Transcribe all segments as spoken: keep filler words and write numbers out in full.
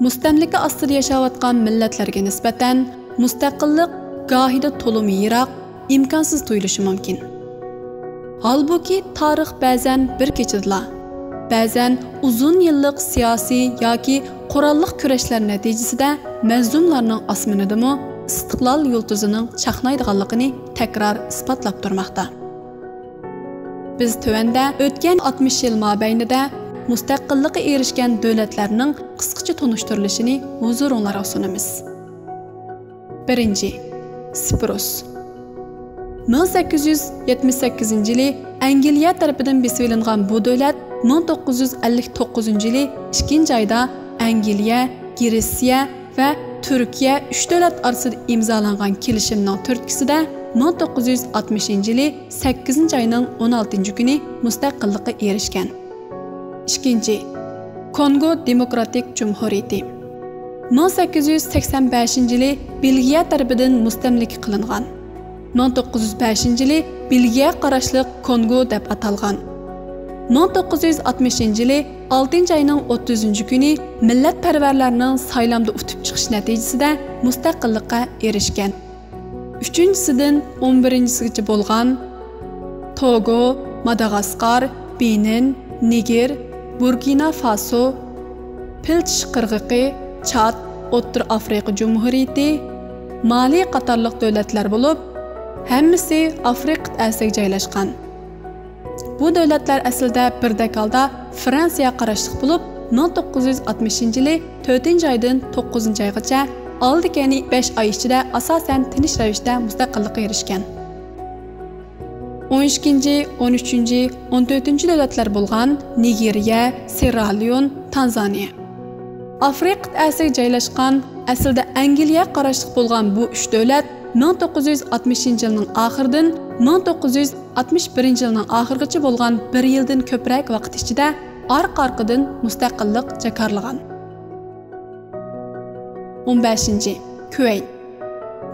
مۇستەملىكە ئاستىدا ياشاۋاتقان مىللەتلەرگە نىسبەتەن مۇستەقىللىق گاھىدا تولىمۇ يىراق، ئىمكانسىز تۇيۇلۇشى مۇمكىن. ھالبۇكى، تارىخ بەزەن بىر كېچىدىلا، بەزەن ئۇزۇن يىللىق سىياسىي ياكى قوراللىق كۈرەشلەر نەتىجىسىدە مەزلۇملارنىڭ ئاسمىنىدىمۇ ئىستىقلال يۇلتۇزىنىڭ چاقنايدىغانلىقىنى تەكرار ئىسپاتلاپ تۇرماقتا. بىز تۆۋەندە ئۆتكەن ئاتمىش يىل مابەينىدە مۇستەقىللىققا ئېرىشكەن دۆلەتلەرنىڭ قىسقىچە تونۇشتۇرۇلۇشىنى ھۇزۇرۇڭلارغا سۇنىمىز. بىرىنچى، سىپرۇس. مىڭ سەككىز يۈز يەتمىش سەككىزىنچى يىلى ئەنگلىيە تەرىپىدىن بېسىۋېلىنغان بۇ دۆلەت مىڭ توققۇز يۈز ئەللىك توققۇزىنچى يىلى ئىككىنچى ئايدا ئەنگلىيە، گرېتسىيە ۋە تۈركىيە ئۈچ دۆلەت ئارىسىدا ئىمزالانغان كېلىشىمنىڭ تۈرتكىسىدە مىڭ توققۇز يۈز ئاتمىشىنچى يىلى سەككىزىنچى ئاينىڭ ئون ئالتىنچى كۈنى مۇستەقىللىققا ئېرىشكەن. ئىككىنچى، كونگو دېموكراتىك جۇمھۇرىيىتى. مىڭ سەككىز يۈز سەكسەن بەشىنچى يىلى بېلگىيە تەرىپىدىن مۇستەملىكە قىلىنغان. مىڭ توققۇز يۈز بەشىنچى يىلى بېلگىيەگە قاراشلىق كونگو دەپ ئاتالغان. مىڭ توققۇز يۈز ئاتمىشىنچى يىلى ئالتىنچى ئاينىڭ ئوتتۇزىنچى كۈنى مىللەتپەرۋەرلەرنىڭ سايلامدا ئۇتۇپ چىقىشى نەتىجىسىدە مۇستەقىللىققا ئېرىشكەن. ئۈچىنچىسىدىن ئون بىرىنچىسىگىچە بولغان توگو، ماداغاسقار، بېنىن، نېگىر، بۇركىنا فاسو، پىلچىش قىرغىقى، چاد، ئوتتۇرا ئافرىقا جۇمھۇرىيىتى، مالى قاتارلىق دۆلەتلەر بولۇپ، ھەممىسى ئافرىقا قىتئەسىگە جايلاشقان. بۇ دۆلەتلەر ئەسلىدە بىردەك ھالدا فرانسىيەگە قاراشلىق بولۇپ، مىڭ توققۇز يۈز ئاتمىشىنچى يىلى تۆتىنچى ئايدىن توققۇزىنچى ئايغىچە، ئالدى كەينى بەش ئاي ئىچىدە ئاساسەن تىنچ رەۋىشتە مۇستەقىللىققا ئېرىشكەن. ئون ئىككىنچى، ئون ئۈچىنچى، ئون تۆتىنچى دۆلەتلەر بولغان نىگېرىيە، سېرراليون، تانزانىيە. ئافرىقا قىتئەسىگە جايلاشقان، ئەسلىدە ئەنگلىيەگە قاراشلىق بولغان بۇ ئۈچ دۆلەت مىڭ توققۇز يۈز ئاتمىشىنچى يىلنىڭ ئاخىرىدىن مىڭ توققۇز يۈز ئاتمىش بىرىنچى يىلنىڭ ئاخىرىغىچە بولغان بىر يىلدىن كۆپرەك ۋاقىت ئىچىدە ئارقا-ئارقىدىن مۇستەقىللىق جاكارلىغان. ئون بەشىنچى، كۈۋەيت.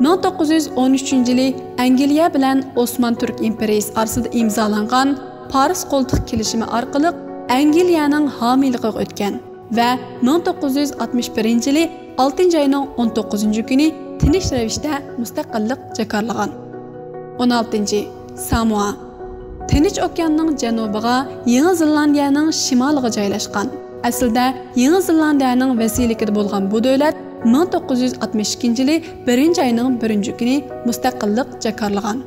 مىڭ توققۇز يۈز ئون ئۈچىنچى يىلى ئەنگلىيە بىلەن ئوسمان تۈرك ئىمپېرىيىسى ئارىسىدا ئىمزالانغان پارس قولتۇق كېلىشىمى ئارقىلىق ئەنگلىيەنىڭ ھامىيلىقىغا ئۆتكەن ۋە مىڭ توققۇز يۈز ئاتمىش بىرىنچى يىلى ئالتىنچى ئاينىڭ ئون توققۇزىنچى كۈنى تىنچ رەۋىشتە مۇستەقىللىق جاكارلىغان. ئون ئالتىنچى، ساموئا. تىنچ ئوكياننىڭ جەنۇبىغا، يېڭى زېلاندىيەنىڭ شىمالىغا جايلاشقان. ئەسلىدە يېڭى زېلاندىيەنىڭ ۋەسىيلىكىدە بولغان بۇ دۆلەت مىڭ توققۇز يۈز ئاتمىش ئىككىنچى يىلى بىرىنچى ئاينىڭ بىرىنچى كۈنى مۇستەقىللىق جاكارلىغان.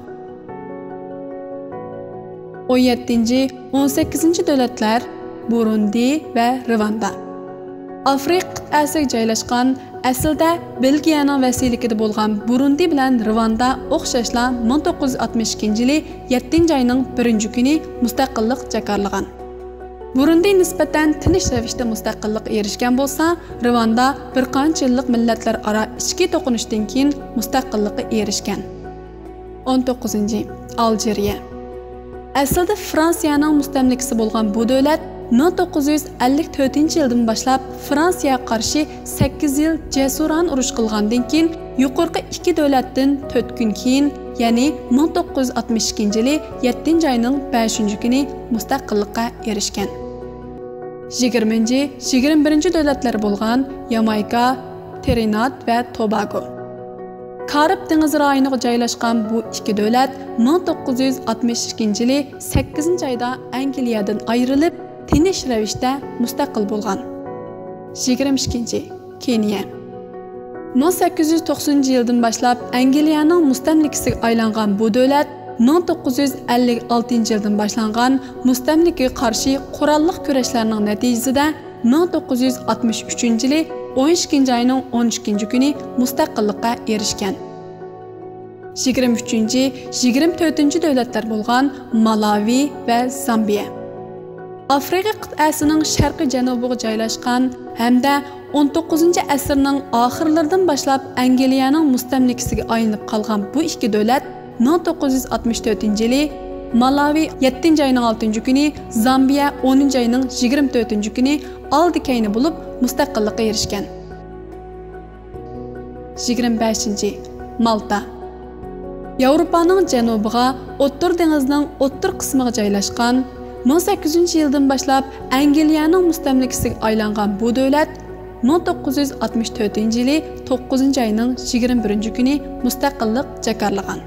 ئون يەتتىنچى، ئون سەككىزىنچى دۆلەتلەر بۇرۇندى ۋە رىۋاندا. ئافرىقا قىتئەسىگە جايلاشقان، ئەسلىدە بېلگىيەنىڭ ۋەسىيلىكىدە بولغان بۇرۇندى بىلەن رىۋاندا ئوخشاشلا مىڭ توققۇز يۈز ئاتمىش ئىككىنچى يىلى يەتتىنچى ئاينىڭ بىرىنچى كۈنى مۇستەقىللىق جاكارلىغان. بۇرۇندى نىسبەتەن تىنچ رەۋىشتە مۇستەقىللىققا ئېرىشكەن بولسا، رىۋاندا بىر قانچە يىللىق مىللەتلەر ئارا ئىچكى توقۇنۇشتىن كېيىن مۇستەقىللىققا ئېرىشكەن. ئون توققۇزىنچى، ئالجىرىيە. ئەسلىدە فرانسىيەنىڭ مۇستەملىكىسى بولغان بۇ دۆلەت مىڭ توققۇز يۈز ئەللىك تۆتىنچى يىلدىن باشلاپ فرانسىيەگە قارشى سەككىز يىل جەسۇرانە ئۇرۇش قىلغاندىن كېيىن، يۇقىرىقى ئىككى دۆلەتتىن تۆت كۈن كېيىن، يەنى مىڭ توققۇز يۈز ئاتمىش ئىككىنچى يىلى يەتتىنچى ئاينىڭ بەشىنچى كۈنى مۇستەقىللىققا ئېرىشكەن. يىگىرمىنچى، يىگىرمە بىرىنچى دۆلەتلەر بولغان يامايكا، ترىنىداد ۋە توباگو. كارىب دېڭىزى رايونىغا جايلاشقان بۇ ئىككى دۆلەت مىڭ توققۇز يۈز ئاتمىش ئىككىنچى يىلى سەككىزىنچى ئايدا ئەنگلىيەدىن ئايرىلىپ، تىنچ رەۋىشتە مۇستەقىل بولغان. يىگىرمە ئىككىنچى، كېنىيە. مىڭ سەككىز يۈز توقسىنىنچى يىلدىن باشلاپ ئەنگلىيەنىڭ مۇستەملىكىسىگە ئايلانغان بۇ دۆلەت مىڭ توققۇز يۈز ئەللىك ئالتىنچى يىلدىن باشلانغان مۇستەملىكىگە قارشى قوراللىق كۈرەشلەرنىڭ نەتىجىسىدە مىڭ توققۇز يۈز ئاتمىش ئۈچىنچى يىلى ئون ئىككىنچى ئاينىڭ ئون ئىككىنچى كۈنى مۇستەقىللىققا ئېرىشكەن. يىگىرمە ئۈچىنچى، يىگىرمە تۆتىنچى دۆلەتلەر بولغان مالاۋى ۋە زامبىيە. ئافرىقا قىتئەسىنىڭ شەرقىي جەنۇبىغا جايلاشقان ھەمدە ئون توققۇزىنچى ئەسىرنىڭ ئاخىرلىرىدىن باشلاپ ئەنگلىيەنىڭ مۇستەملىكىسىگە ئايلىنىپ قالغان بۇ ئىككى دۆلەت مىڭ توققۇز يۈز ئاتمىش تۆتىنچى يىلى، مالاۋى يەتتىنچى ئاينىڭ ئالتىنچى كۈنى، زامبىيە ئونىنچى ئاينىڭ يىگىرمە تۆتىنچى كۈنى ئالدى كەينى بولۇپ مۇستەقىللىققا ئېرىشكەن. يىگىرمە بەشىنچى، مالتا. ياۋروپانىڭ جەنۇبىغا، ئوتتۇرا دېڭىزنىڭ ئوتتۇرا قىسمىغا جايلاشقان، مىڭ سەككىز يۈزىنچى يىلدىن باشلاپ ئەنگلىيەنىڭ مۇستەملىكىسىگە ئايلانغان بۇ دۆلەت مىڭ توققۇز يۈز ئاتمىش تۆتىنچى يىلى توققۇزىنچى ئاينىڭ يىگىرمە بىرىنچى كۈنى مۇستەقىللىق جاكارلىغان.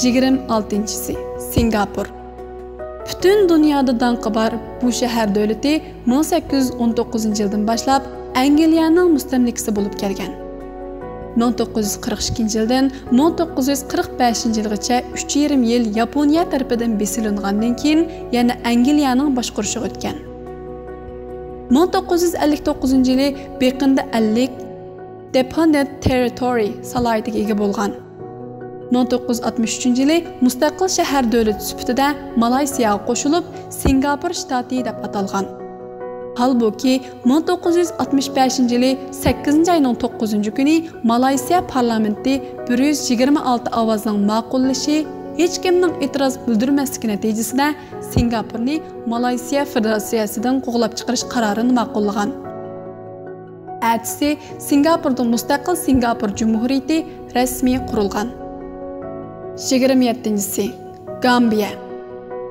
يىگىرمە ئالتىنچىسى، سىنگاپور. پۈتۈن دۇنيادا داڭقى بار بۇ شەھەر دۆلىتى مىڭ سەككىز يۈز ئون توققۇزىنچى يىلدىن باشلاپ ئەنگلىيەنىڭ مۇستەملىكىسى بولۇپ كەلگەن. مىڭ توققۇز يۈز قىرىق ئىككىنچى يىلدىن مىڭ توققۇز يۈز قىرىق بەشىنچى يىلغىچە ئۈچ يېرىم يىل ياپونىيە تەرىپىدىن بېسىلىنغاندىن كېيىن يەنە ئەنگلىيەنىڭ باشقۇرۇشىغا ئۆتكەن. مىڭ توققۇز يۈز ئەللىك توققۇزىنچى يىلى بېقىندا ئەللىك، Dependent Territory سالاھىيىتىگە ئىگە بولغان. مىڭ توققۇز يۈز ئاتمىش ئۈچىنچى يىلى مۇستەقىل شەھەر دۆلىتى سۈپىتىدە مالايسىياغا قوشۇلۇپ، سىنگاپور شتاتى دەپ ئاتالغان. ھالبۇكى، مىڭ توققۇز يۈز ئاتمىش بەشىنچى يىلى سەككىزىنچى ئاينىڭ توققۇزىنچى كۈنى مالايسىيە پارلامېنتى بىر يۈز يىگىرمە ئالتە ئاۋازنىڭ ماقۇللىشى، ھېچكىمنىڭ ئېتىراز بىلدۈرمەسلىكى نەتىجىسىدە سىنگاپورنى مالايسىيە فېدېراتسىيەسىدىن قوغلاپ چىقىرىش قارارىنى ماقۇللىغان. ئەتىسى سىنگاپوردا مۇستەقىل سىنگاپور جۇمھۇرىيىتى رەسمىي قۇرۇلغان. يىگىرمە يەتتىنچىسى، گامبىيە.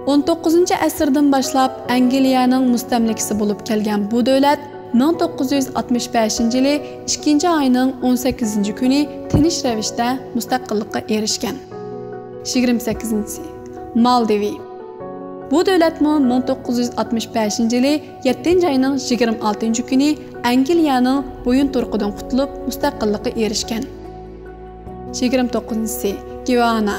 ئون توققۇزىنچى ئەسىردىن باشلاپ ئەنگلىيەنىڭ مۇستەملىكىسى بولۇپ كەلگەن بۇ دۆلەت مىڭ توققۇز يۈز ئاتمىش بەشىنچى يىلى ئىككىنچى ئاينىڭ ئون سەككىزىنچى كۈنى تىنچ رەۋىشتە مۇستەقىللىققا ئېرىشكەن. يىگىرمە سەككىزىنچىسى، مالدىۋى. بۇ دۆلەتمۇ مىڭ توققۇز يۈز ئاتمىش بەشىنچى يىلى يەتتىنچى ئاينىڭ يىگىرمە ئالتىنچى كۈنى ئەنگلىيەنىڭ بويۇنتۇرۇقىدىن قۇتۇلۇپ، مۇستەقىللىققا ئېرىشكەن. يىگىرمە توققۇزىنچىسى، گۋىئانا.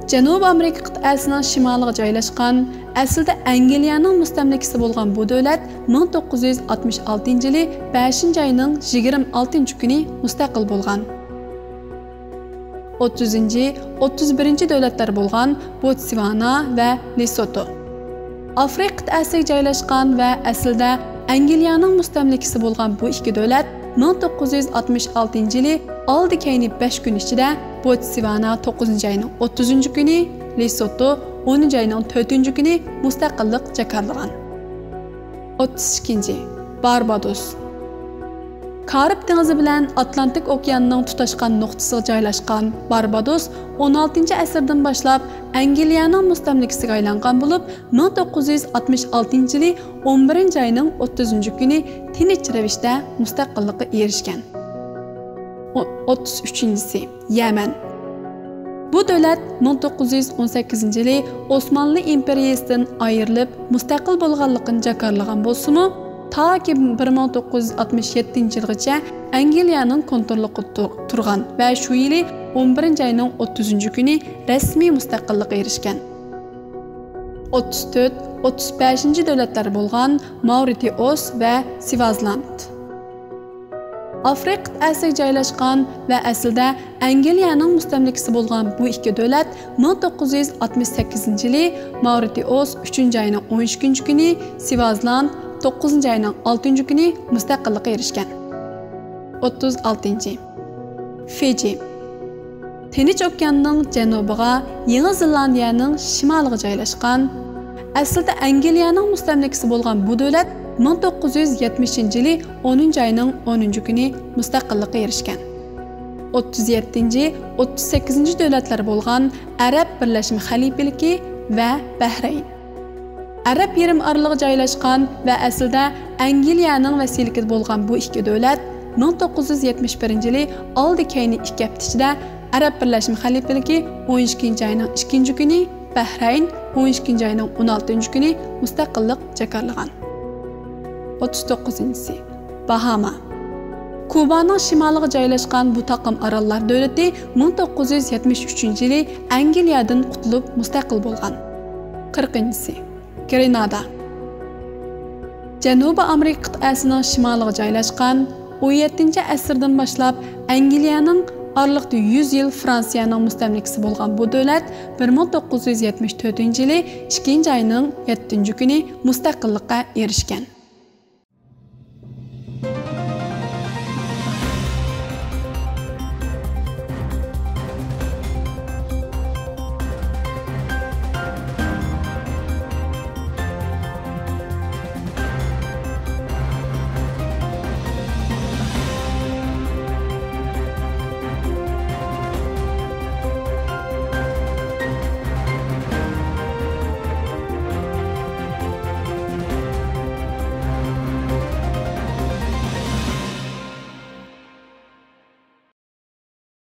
جەنۇبىي ئامېرىكا قىتئەسىنىڭ شىمالىغا جايلاشقان، ئەسلىدە ئەنگلىيەنىڭ مۇستەملىكىسى بولغان بۇ دۆلەت مىڭ توققۇز يۈز ئاتمىش ئالتىنچى يىلى بەشىنچى ئاينىڭ يىگىرمە ئالتىنچى كۈنى مۇستەقىل بولغان. ئوتتۇزىنچى، ئوتتۇز بىرىنچى دۆلەتلەر بولغان بوتسۋانا ۋە لېسوتو. ئافرىقا قىتئەسىگە جايلاشقان ۋە ئەسلىدە ئەنگلىيەنىڭ مۇستەملىكىسى بولغان بۇ ئىككى دۆلەت مىڭ توققۇز يۈز ئاتمىش ئالتىنچى يىلى ئالدى كەينى بەش كۈن ئىچىدە، بوتسۋانا توققۇزىنچى ئاينىڭ ئوتتۇزىنچى كۈنى، لېسوتو ئونىنچى ئاينىڭ تۆتىنچى كۈنى مۇستەقىللىق جاكارلىغان. ئوتتۇز ئىككىنچى، باربادوس. كارىب دېڭىزى بىلەن ئاتلانتىك ئوكياننىڭ تۇتاشقان نۇقتىسىغا جايلاشقان باربادوس ئون ئالتىنچى ئەسىردىن باشلاپ ئەنگلىيەنىڭ مۇستەملىكىسىگە ئايلانغان بولۇپ، مىڭ توققۇز يۈز ئاتمىش ئالتىنچى يىلى ئون بىرىنچى ئاينىڭ ئوتتۇزىنچى كۈنى تىنچ رەۋىشتە مۇستەقىللىققا ئېرىشكەن. ئوتتۇز ئۈچىنچىسى، يەمەن. بۇ دۆلەت مىڭ توققۇز يۈز ئون سەككىزىنچى يىلى ئوسمانلى ئىمپېرىيىسىدىن ئايرىلىپ، مۇستەقىل بولغانلىقىنى جاكارلىغان بولسىمۇ، تاكى بىر مىڭ توققۇز يۈز ئاتمىش يەتتىنچى يىلغىچە ئەنگلىيەنىڭ كونتروللۇقىدا تۇر-، تۇرغان ۋە شۇ يىلى ئون بىرىنچى ئاينىڭ ئوتتۇزىنچى كۈنى رەسمىي مۇستەقىللىققا ئېرىشكەن. ئوتتۇز تۆت، ئوتتۇز بەشىنچى دۆلەتلەر بولغان ماۋرىتىئوس ۋە سىۋازلاند. ئافرىقا قىتئەسىگە جايلاشقان ۋە ئەسلىدە ئەنگلىيەنىڭ مۇستەملىكىسى بولغان بۇ ئىككى دۆلەت مىڭ توققۇز يۈز ئاتمىش سەككىزىنچى يىلى ماۋرىتىئوس ئۈچىنچى ئاينىڭ ئون ئىككىنچى كۈنى، سىۋازلاند توققۇزىنچى ئاينىڭ ئالتىنچى كۈنى مۇستەقىللىققا ئېرىشكەن. ئوتتۇز ئالتىنچى، فىجى. تىنچ ئوكياننىڭ جەنۇبىغا، يېڭى زېلاندىيەنىڭ شىمالىغا جايلاشقان. ئەسلىدە ئەنگلىيەنىڭ مۇستەملىكىسى بولغان بۇ دۆلەت مىڭ توققۇز يۈز يەتمىشىنچى يىلى ئونىنچى ئاينىڭ ئونىنچى كۈنى مۇستەقىللىققا ئېرىشكەن. ئوتتۇز يەتتىنچى، ئوتتۇز سەككىزىنچى دۆلەتلەر بولغان ئەرەب بىرلەشمە خەلىپىلىكى ۋە بەھرەين. ئەرەب يېرىم ئارىلىغا جايلاشقان ۋە ئەسلىدە ئەنگلىيەنىڭ ۋەسىيلىكىدە بولغان بۇ ئىككى دۆلەت مىڭ توققۇز يۈز يەتمىش بىرىنچى يىلى ئالدى كەينى ئىككى ھەپتە ئىچىدە ئەرەب بىرلەشمە خەلىپىلىكى ئون ئىككىنچى ئاينىڭ ئىككىنچى كۈنى، بەھرەين ئون ئىككىنچى ئاينىڭ ئون ئالتىنچى كۈنى مۇستەقىللىق جاكارلىغان. ئوتتۇز توققۇزىنچىسى، باھاما. كۇبانىڭ شىمالىغا جايلاشقان بۇ تاقىم ئاراللار دۆلىتى مىڭ توققۇز يۈز يەتمىش ئۈچىنچى يىلى ئەنگلىيەدىن قۇتۇلۇپ مۇستەقىل بولغان. قىرىقىنچىسى، گرېنادا. جەنۇبىي ئامېرىكا قىتئەسىنىڭ شىمالىغا جايلاشقان، ئون يەتتىنچى ئەسىردىن باشلاپ ئەنگلىيەنىڭ ئارىلىقتا يۈز يىل فرانسىيەنىڭ مۇستەملىكىسى بولغان بۇ دۆلەت بىر مىڭ توققۇز يۈز يەتمىش تۆتىنچى يىلى ئىككىنچى ئاينىڭ يەتتىنچى كۈنى مۇستەقىللىققا ئېرىشكەن.